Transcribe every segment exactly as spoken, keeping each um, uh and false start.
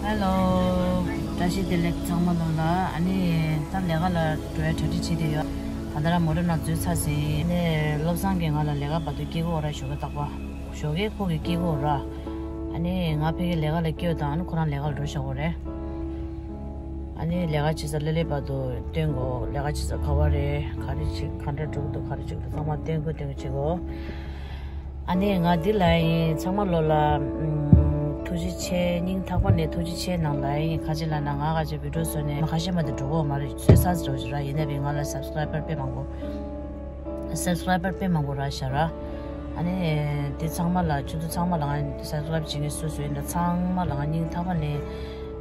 Hello། བཀྲ་ཤིས་བདེ་ལེགས་ཚང་མ་ལོ་ལ། ཨ་ནི་ད་ལས་ཀ་ལ་འགྲོ་ཡ་གྲ་སྒྲིག་བྱེད་དེ་ཡོད། ད་ལྟ་ར་མོ་ཊ་ནང་འཛུལ་ཚར་ཟིན། ཨ་ནི་བློ་བཟང་གིས་ང་ལ་ལས་ཀ་བར་དུ་སྐྱེལ་དགོས་ར། ཞོགས་ཀས་རྟག་པར་ཞོགས་ཀས་ཁོ་གིས་སྐྱེལ་དགོས་ར། ཨ་ནི་ང་ཕ་གིར་ལས་ཀ་ལ་སྐྱེལ་དང་། ཨ་ནི་ཁོ་རང་ལས་ཀ་ལ་འགྲོ་བཞག་གོ་རེད། ཨ་ནི་ལས་ཀ་བྱེད་ས་ལ་ལས་བར་དུ་སྟོན་དགོས། ལས་ཀ་བྱེད་ས་ག་བ་རེད། ག་རེ་བྱེད། ག་འདྲ་འགྲོ་གི་འདུག་ག་རེ་བྱེད་ཀྱི་འདུག་ཚང་མ་སྟོན་དགོས་སྟོན་དགོས་བྱེད་དགོས། ཨ་ནི་ང་འདི་ལ་ཡིན། ཚང་མ་ལོ་ལ་ཨམ། ཐུགས་རྗེ་ཆེ། སྙིང་ཐག་པ་ནས་ཐུགས་རྗེ་ཆེ་གནང་ལ་ཡིན། ག་ཅི་ལབ་ན་ང་ག་ཅི་བི་ཌིའོ་བཟོས་ནས་ཁ་ཤས་མ་དེ་འགྲོ་གི་ཡོད་མ་རེད། བཟོས་ཚར་ཟེར་བ་ཞིག་ར། ཡིན་ནའི་བི་ང་ལ་སབ་སི་ཀ་རའི་བར་དཔེ་མང་པོ། སབ་སི་ཀ་རའི་བར་དཔེ་མང་པོ་རག་ཤག་ར། ཨ་ནི་དེ་ཚང་མ་ལ། ཁྱོད་ཚོ་ཚང་མ་ལ་ང་སབ་སི་ཀ་རའི་བར་བྱེད་མཁན་སུ་སུ་ཡིན་ན་ཚང་མ་ལ་ང་སྙིང་ཐག་པ་ནས་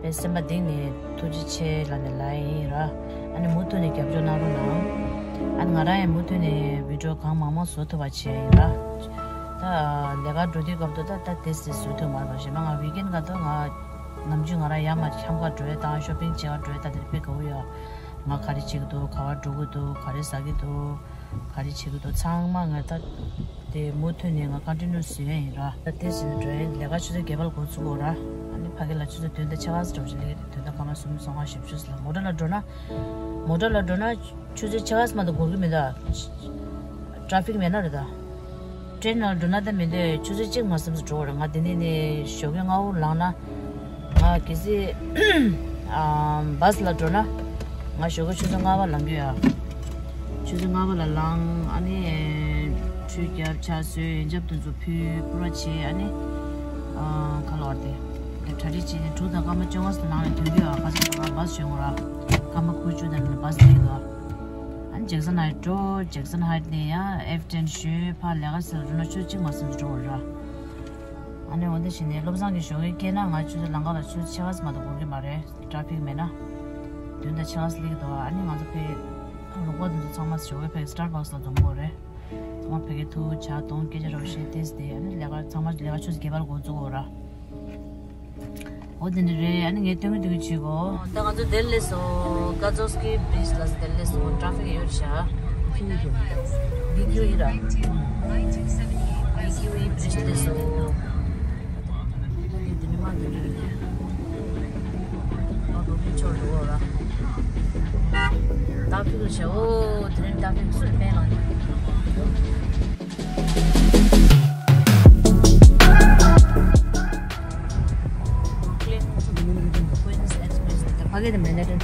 དཔེ་སེམས་པ་གཏིང་ནས་ཐུགས་རྗེ་ཆེ་ལབ་ནས་ལབ་ཡིན་ར། ཨ་ནི་མུ་མཐུད་ནས་རྒྱབ་སྐྱོར་གནང་རོགས་གནང་། ཨ་ནི་ང་རང་ཡང་མུ་མཐུད་ནས་བི་ཌིའོ་གང་མང་མང་བཟོ་ཐུབ་པ་བྱས་ཡིན་ར། ད་ལས་ཀ་འགྲོ་དུས་སྐབས་དུ་ད་ད་དེ་སྲིད་བཟོ་ཐུབ་མ་རེད་པ། གཞན་པ་ང་ཝིག་ཨེན་སྐབས་དུ་ང་ནམ་རྒྱུན་ང་རང་ཡར་མར་འཆམ་ག་འགྲོ་ཡ་དང་ཤོ་པིང་བྱེད་ག་འགྲོ་ཡ་ད་དེར་དཔེ་དགའ་བོ་ཡོད། ང་ག་རེ་བྱེད་ཀྱི་འདུག་ག་བར་འགྲོ་གི་འདུག་ག་རེ་ཟ་གི་འདུག་ག་རེ་བྱེད་ཀྱི་འདུག་ཚང་མ་ང་ད་དེ་མུ་མཐུད་ནས་ང་ཀོན་ཊི་ནིའུ་བཟོ་ཡ་ཡིན་ར། ད་དེ་བཟོས་ནས་འགྲོ་ཡ་ཡིན། ལས་ཀ་ཆུ་ཚོད་བརྒྱད་པ་ལ་འགོ་ཚུགས་དགོས་ར། ཨ་ནི་ཕ་གི་ལ་ཆུ་ཚོད་བདུན་དང་ཕྱེད་ཀ་ཙམ་ཞིག་སླེབས་ཀྱི་རེད། བདུན་དང་སྐར་མ་གསུམ་སོ་ལྔ་བཞི་བཅུ་ཙམ་ལ། མོ་ཊ་ལ་འགྲོ་ན། མོ་ཊ་ལ་འགྲོ་ན་ཆུ་ཚོད་ཕྱེད་ཀ་ཙམ་མ་གཏོགས་འགོར་གྱི་མི་འདུག་ཊ་ཕིག་མེད་ན་རེད་ད། ཊེན་ནང་འགྲོ་ན་ད་མི་འདོད། ཆུ་ཚོད་གཅིག་མ་ཟིན་ཙམ་འགྲོ་བར་ང་དེ་ནས་ནས་ཞོགས་ཀས་སྔ་པོ་ལངས་ན། ང་གལ་སྲིད་ཨ་བྷ་སི་ལ་འགྲོ་ན། ང་ཞོགས་ཀས་ཆུ་ཚོད་ལྔ་པ་ལངས་རྒྱུ་ཡ། ཆུ་ཚོད་ལྔ་པ་ལ་ལངས། ཨ་ནི་ཁྲུས་བརྒྱབ། ཕྱག་འཚལ། ཡོན་ཆབ་དེ་ཚོ་ཕུལ། སྐུ་ར་བྱས། ཨ་ནི་ཨ་ཁ་ལོ་བ་དེ་གྲ་སྒྲིག་བྱས་ནས་དྲུག་དང་སྐར་མ་བཅོ་ལྔ་ཙམ་ནང་ལ་ཐོན་རྒྱུ་ཡ། ཁ་སང་ང་བྷ་སི་ཞོན་གོ་ར། སྐར་མ་དགུ་བཅུ་དང་ལ་བྷ་སི་སླེབས་ཀྱི་འདུག་ཨ་ནི་ཇེག་སན་ཧའེཊ་འགྲོ། ཇེག་སན་ཧའེཊ་ནས་ཡང་ཨེཕ་ཊེན་ཞོན། ཕར་ལས་ཀ་ཚར་འགྲོ་ན་ཆུ་ཚོད་གཅིག་མ་ཟིན་ཙམ་འགྲོ་བར་ར། ཨ་ནི་འོ་འདི་བྱས་ནས་བློ་བཟང་གིས་ཞོགས་ཀས་སྐྱེལ་ན་ང་ཆུ་ཚོད་ལམ་ཁ་ལ་ཆུ་ཚོད་ཕྱེད་ཀ་ཙམ་མ་གཏོགས་འགོར་གྱི་མ་རེད། ཊ་ཕིག་མེད་ན། བདུན་དང་ཕྱེད་ཀ་ཙམ་སླེབས་ཀྱི་འདུག་ཨ་ནི་ང་ཚོ་ཕའི་རོགས་པ་འདི་ཚོ་ཚང་མ་ཞོགས་ཀས་ཕའི་སི་ཊར་བྷག་སི་ལ་འཛོམས་དགོས་རེད། ཚང་མ་ཕ་གིར་ཐུག་ཇ་འཐུང་སྐད་ཆ་རོགས་བཤད་དེ་སི་དེ། ཨ་ནི་ལས་ཀ་ཚང་མ་ལས་ཀ་ཆུ་ཚོད་བརྒྱད་པ་ལ་འགོ་འཛུགས་དགོས་ར། འོ་དེ་འདྲ་རེད། ཨ་ནི་ངས་སྟོན་གི་སྟོན་གི་བྱེད་གོ། ད་ང་ཚོ་དེར་སླེབས་སོང་། ཀ་ཛོབ་སི་ཀི་བྷི་རིཇ་ལ་དེར་སླེབས་སོང་། ཊ་ཕིག་ཡོད་ཤག་བི་ཀིའུ་ཨི་ར། བི་ཀིའུ་ཨི་བྷི་རིཇ་སླེབས་སོང་། དེ་ནི་མ་དེ་རེད། ཨ་བུ་ཀིའུ་ཆོར་འགྲོ་གོ་ར། ཊ་ཕིག་ལ་ཤ། འོ་དེ་རིང་ཊ་ཕིག་སུ་རེད། པེ་ལང་། ཕ་གི་དེ་མན་ཧ་ཊན།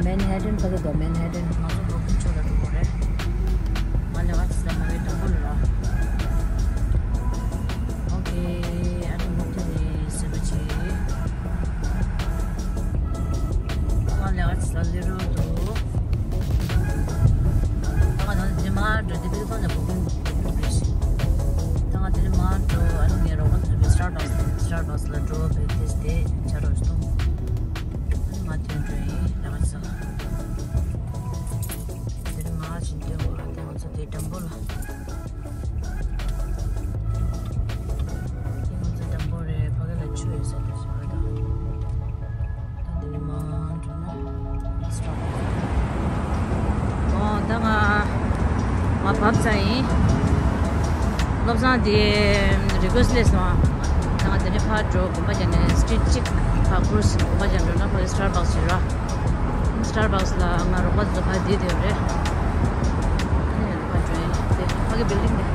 མན་ཧ་ཊན་ཕ་གི་དེ་མན་ཧ་ཊན། ང་ཚོ་ལོ་ཀིན་ཆོ་ལ་འགྲོ་དགོས་རེད། ང་ལས་ཀ་ཚར་ན་མ་རེད། དང་པོ་ལ་ར། ཨོ་ཁེ། ཨ་ནི་མུ་མཐུད་ནས་གསན་པ་བྱེད། ང་ལས་ཀ་ཚར་སླེབས་རོགས་འདུག་ང་ནང་དེ་མར་འགྲོ། དེ་བི་ཁོང་ལ་བུ་ཀིང་བུ་ཀིང་རེད། ད་ང་དེ་ནས་མར་འགྲོ། ཨ་ནི་ངའི་རོགས་པ་དེ་ཚོ་སི་ཊར་བྷག་སི། སི་ཊར་བྷག་སི་ལ་འགྲོ་བའི་དེ་དེ་བྱ་རོགས་སྟོང་། ཨ་ནི་ང་ཐོན་འགྲོ་ཡིན། ལས་ཀ་ཚར། དེ་ནས་མར་ཕྱིན་ཏེ། འོ་ད་ང་ཚོ་དེ་འགྲམ་པོ་ལ། དེ་ང་ཚོ་འགྲམ་པོ་རེད། ཕ་གི་ལ་ཆུ་ཡོད་ས་དེ་ཞིག་རེད་ད། ད་འདི་ནས་མར་འགྲོ་ན་སི་ཊར་བྷག་སི། ཨོ་ད་ང་ང་བབས་ཚར་ཡིན། བློ་བཟང་དེ་རི་ཀུ་ཨེ་སི་ཊི་སླེབས་སོང་། ད་ང་དེ་ནས་ཕར་འགྲོ། དགོན་པ་རྒྱབ་ནས་སི་ཊི་རིཊ་གཅིག་ཕར་ཀོ་རོ་སི་ཡིན། དགོན་པ་རྒྱབ་འགྲོ་ན་ཕ་གི་སི་ཊར་བྷག་སི་ཞིག་ར། སི་ཊར་བྷག་སི་ལ་ང་རོགས་པ་དེ་ཚོ་ཕར་བསྡད་བསྡད་རེད། ཨ་ནི་ཕར་འགྲོ་ཡིན། དེ་ཕ་གི་བིལ་ཌིང་དེ།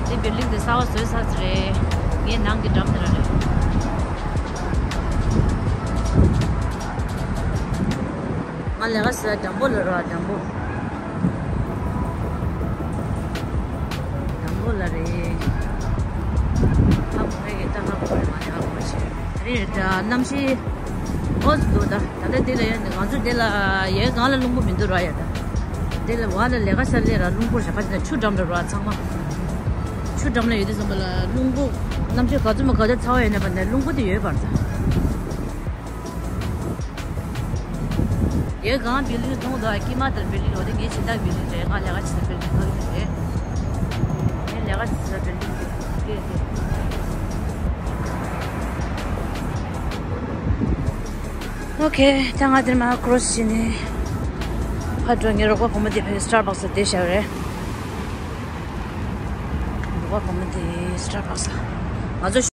དེ་བིལ་ཌིང་དེ་གསར་པ་བཟོས་ཚར་ཚར་རེད། ངའི་ནང་གི་འགྲམ་དེ་ར་རེད། ང་ལས་ཀ་བྱེད་ས་འགྲམ་པོ་ལ་ར། འགྲམ་པོ། འགྲམ་པོ་ལ་རེད། ཧ་གོ་མེད་ཀི། ད་ཧ་གོ་རེད། ང་ལས་ཀ་གོ་ཤེས་རེད། ད་གནམ་གཤིས་འོ་འདུག་ད། ད་ལྟ་འདི་ལ་ཡོད། ང་ཚོ་འདི་ལ་ཡོད། སྒང་ལ་རླུང་བུ་མི་འདུག་ར། ཡ་ད་འདི་ལ་བ་ལ་ལས་ཀ་བྱེད་ས་ལ་ར་རླུང་བུ་རེད་པ། འདི་ལ་ཆུ་འགྲམ་རེད་ར། ཚང་མ་ཆུ་འགྲམ་ལ་ཡོད་དུས་ཙམ་པ་ལ་རླུང་བུ། གནམ་གཤིས་ག་ཚོད་མ་ག་ཚོད་ཚ་བ་ཡོད་ན་པ་འདི་རླུང་བུ་དེ་ཡོད་པ་རེད་ད། ཡ་གང་བིལ་ཌིང་མཐོང་དང་། དཀྱིལ་མ་དེར་བིལ་ཌིང་ཡོད་དེ། ངའི་སྦྱིན་བདག་བིལ་ཌིང་རེད། ང་ལས་ཀ་བྱེད་ས་བིལ་ཌིང་ཁག་ཅིག་རེད། ངའི་ལས་ཀ་བྱེད་ས་བིལ་ཌིང་དེ་དེ། ཨོ་ཁེ། ད་ང་དེར་མར་ཀོ་རོ་སི་བྱས་ནས་ཕར་འགྲོ། ངའི་རོགས་པ་བུ་མོ་དེ་ཕར་སི་ཊར་བྷག་སི་ལ་བསྡད་བཞག་རེད། རོགས་པ་བུ་མོ་དེ་སི་ཊར་བྷག་སི་ལ། ང་ཚོ།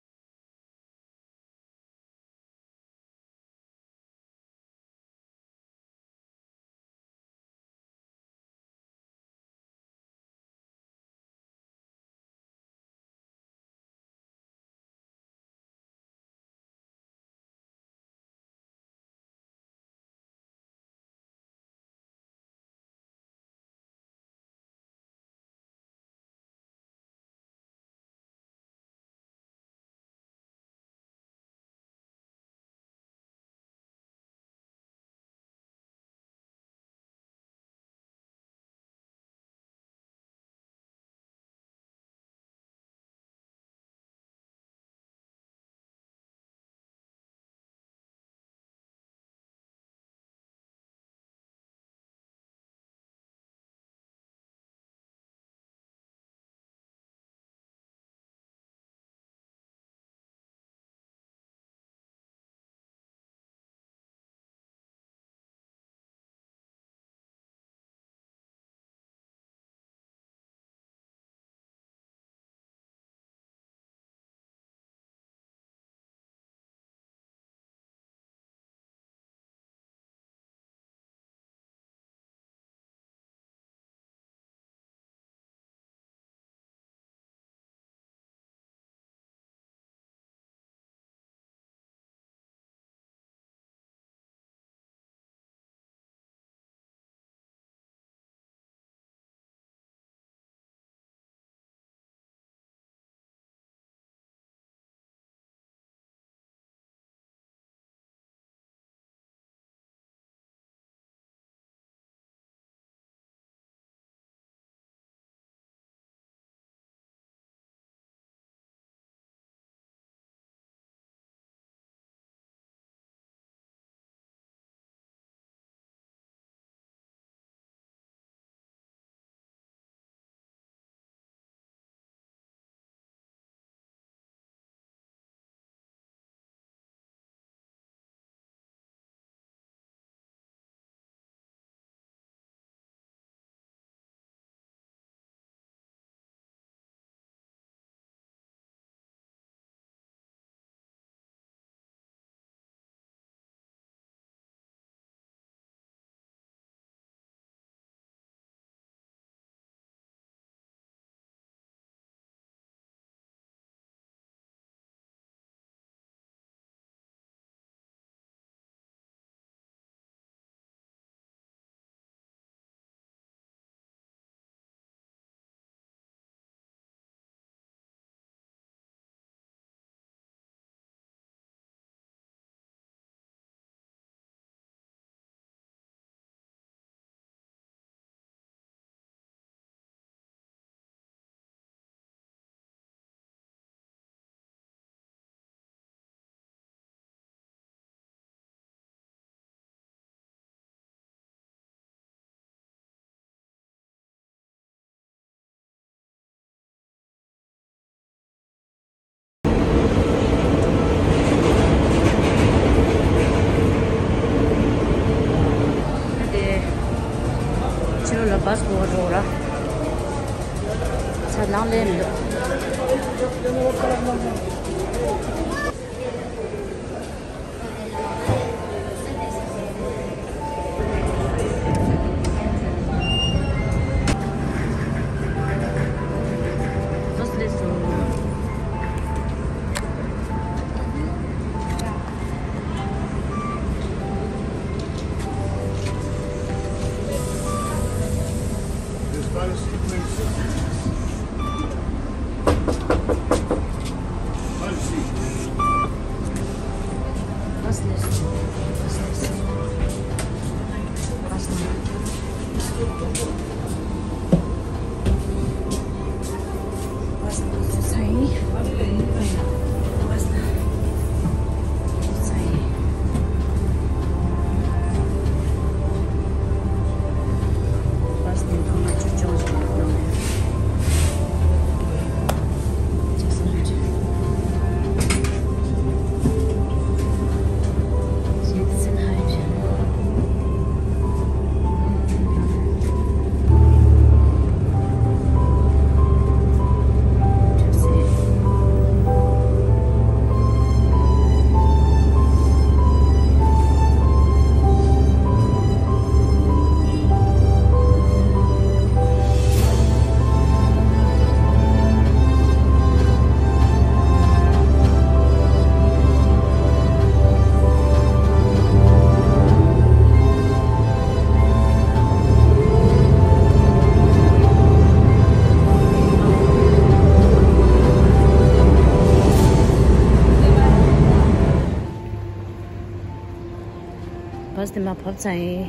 བཱས་དེ་མར་བབས་ཚར་ཡིན།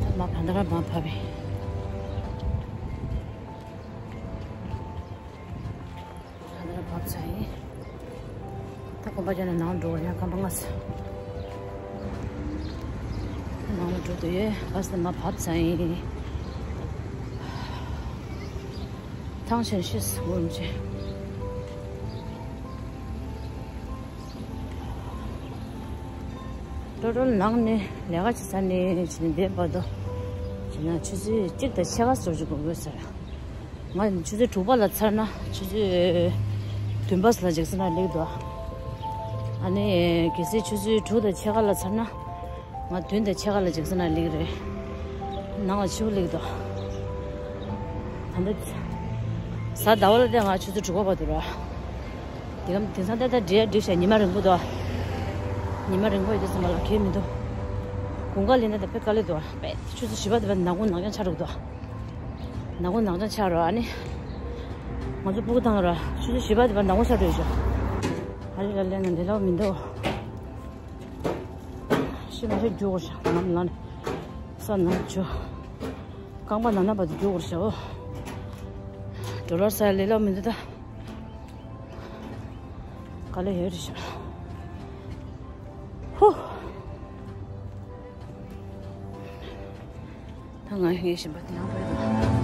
ད་མར་བར་འདི་གར་མར་བབས་ཡིན། ད་ལྟ་བབས་ཚར་ཡིན། ད་གོམ་པ་རྒྱག་ནས་ནང་འགྲོ་བ་ཡང་སྐར་མ་ལྔ་ཙམ། ནང་ལ་འགྲོ་དུས་ཡོད། བཱས་ལ་མར་བབས་ཚར་ཡིན། ཐང་ཆེན་ཤེས་ངོམ་ཆེ། ཏོ་ཏོ་ནང་ནས་ལས་ཀ་བྱེད་ས་ནས་བྱེད་འདས་བར་དུ་བྱས་ན་ཆུ་ཚོད་གཅིག་དང་ཕྱེད་ཀ་ཙམ་ཅིག་འགོར་དགོས་ཟེར། ང་ཆུ་ཚོད་དྲུག་པ་ལ་ཚར་ན་ཆུ་ཚོད་བདུན་པ་ལ་ཇེག་སན་ལ་སླེབས་འདུག་ཨ་ནི་གལ་སྲིད་ཆུ་ཚོད་དྲུག་དང་ཕྱེད་ཀ་ལ་ཚར་ན་ང་བདུན་དང་ཕྱེད་ཀ་ལ་ཇེག་སན་ལ་སླེབས་རེད། ནང་ལ་ཕྱི་པོ་སླེབས་འདུག་ད་ལྟ་གཟའ་ཟླ་བ་ལ་བལྟས་ང་ཆུ་ཚོད་དྲུག་པ་བར་དུ་རེད། དེ་གམ་དེང་སང་ཏག་ཏག་འགྲིག་ཡ་འགྲིག་ཤག་ཉི་མ་རིང་པོ་འདུག་ཉི་མ་རིང་པོ་ཡོད་དུས་ཙམ་པ་ལ་གལ་མི་འདུག་དགུན་ཁ་སླེབས་ན་ད་དཔེ་དཀའ་ལས་འདུག་དཔེ་ཆུ་ཚོད་བཞི་པ་དེ་བར་ནག་ཁུང་ནག་རྐྱང་ཆགས་འགྲོ་གི་འདུག་ནག་ཁུང་ནག་རྐྱང་ཆགས་རོགས། ཨ་ནི་ང་ཚོ་སྤུ་གུ་བཏང་རོགས། ཆུ་ཚོད་བཞི་པ་དེ་བར་ནག་ཁུང་ཆགས་འགྲོ་ཡོད་ཤག་ཨ་རི་ལ་སླེབས་ན་འདི་ལ་མི་འདུག་ཤི་མ་ཤི་རྒྱུག་དགོས་ཤག་ནམ་ལངས་ནས་ས་ནང་བྱོས། རྐང་པ་ན་ན་བར་དུ་རྒྱུག་དགོས་ཤག་འོ། ཌོ་ལར་ས་ལས་སླ་པོ་མི་འདུག་ད། དཀའ་ལས་ཡོད་རེད་ཤག་ཧུ། ད་ང་ངའི་ཞིམ་པ་དེ་ཡང་བོད་དུ།